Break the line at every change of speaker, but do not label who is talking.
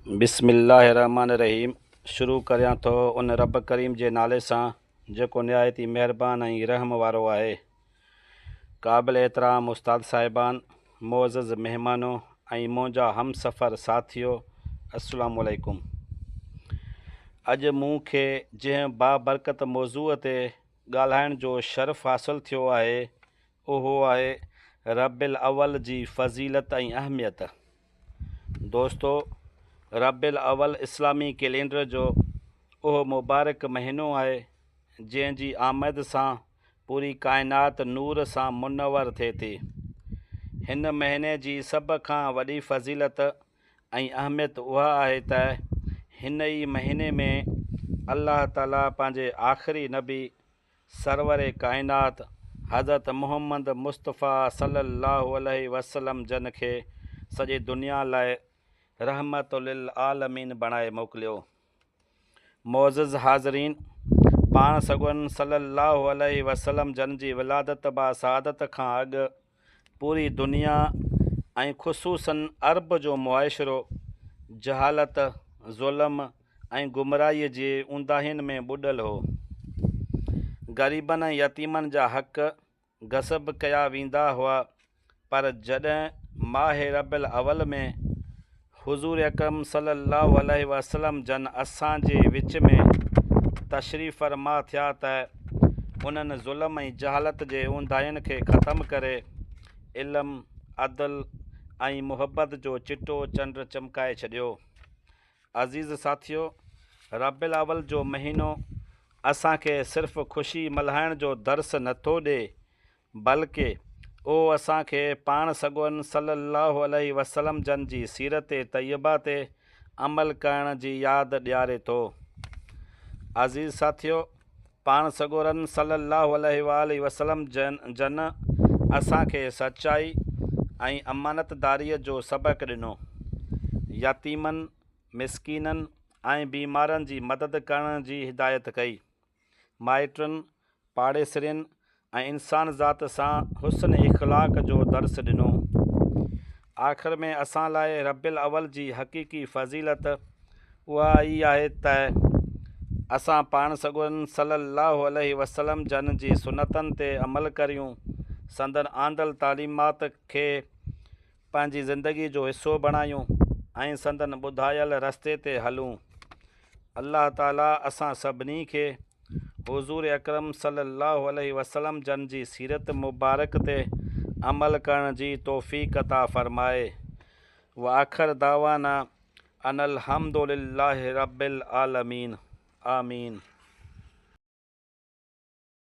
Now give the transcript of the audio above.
بسم الله الرحمٰن الرحيم شروع ڪريان ٿو ان رب ڪريم جي نالي سان جيڪو نهايت ئي مهربان ۽ رحم وارو آهي. قابل احترام استاد صاحبان، معزز مهمانو ۽ منهنجا همسفر ساٿيو السلام عليڪم. اڄ مون کي جنهن بابرڪت موضوع تي ڳالهائڻ جو شرف حاصل ٿيو آهي اهو آهي ربيع الاول جي فضيلت ۽ اهميت. دوستو! ربيع الاول اسلامي ڪئلينڊر جو اهو مبارڪ مهينو آهي، جنهن جي آمد سان پوري ڪائنات نور سان منور ٿئي ٿي. هن مهيني جي سڀ کان وڏي فضيلت ۽ اهميت اها آهي ته هن ئي مهيني ۾ الله تعاليٰ پنهنجي آخري نبي سرور ڪائنات حضرت محمد مصطفيٰ صلي الله عليه وسلم جن کي سڄي دنيا لاء رحمت للعالمين بڻائي موڪليو. معزز حاضرين! پاڻ سڳورن صلي الله عليه وسلم جن جي ولادت با سعادت کان اڳ پوري دنيا ۽ خصوصاً عرب جو معاشرو جهالت، ظلم ۽ گمراهيء جي اونداهين ۾ ٻڏل هو. غريبن ۽ يتيمن جا حق غصب ڪيا ويندا هئا پر جڏهن ماه ربيع الاول ۾ حضور اڪرم صلي الله عليه وسلم جن اسان جي وچ ۾ تشريف فرما ٿيا ته انهن ظلم ۽ جهالت جي اونداهين کي ختم ڪري علم، عدل ۽ محبت جو چٽو چنڊ چمڪائي ڇڏيو. عزيز ساٿيو! ربيع الاول جو مهينو اسان کي صرف خوشي ملهائڻ جو درس نٿو ڏئي بلڪه اهو اسان کي پاڻ سڳورن صلّي اللّٰه عليه وسلّم جن جي سيرت طيبه تي عمل ڪرڻ جي ياد ڏياري ٿو. عزيز ساٿيو! پاڻ سڳورن صلّي اللّٰه عليه واٰله وسلّم جن اسان کي سچائي ۽ امانت داريء جو سبق ڏنو. يتيمن، مسڪينن ۽ بيمارن جي مدد ڪرڻ جي هدايت ڪئي. مائٽن، پاڙيسرين ۽ انسان ذات سان حسن اخلاق جو درس ڏنو. آخر ۾ اسان لاء ربيع الاول جي حقيقي فضيلت اها ئي آهي ته اسان پاڻ سڳورن صلي الله عليه وسلم جن جي سنتن تي عمل ڪريون، سندن آندل تعليمات کي پنهنجي زندگي جو حصو بڻايون ۽ سندن ٻڌايل رستي تي هلون. الله تعالي اسان سڀني کي حضور اڪرم صلي الله عليه وسلم جن جي سيرت مبارڪ تي عمل ڪرڻ جي توفيق عطا فرمائي. واخر دعوانا ان الحمد لله رب العالمين. آمين.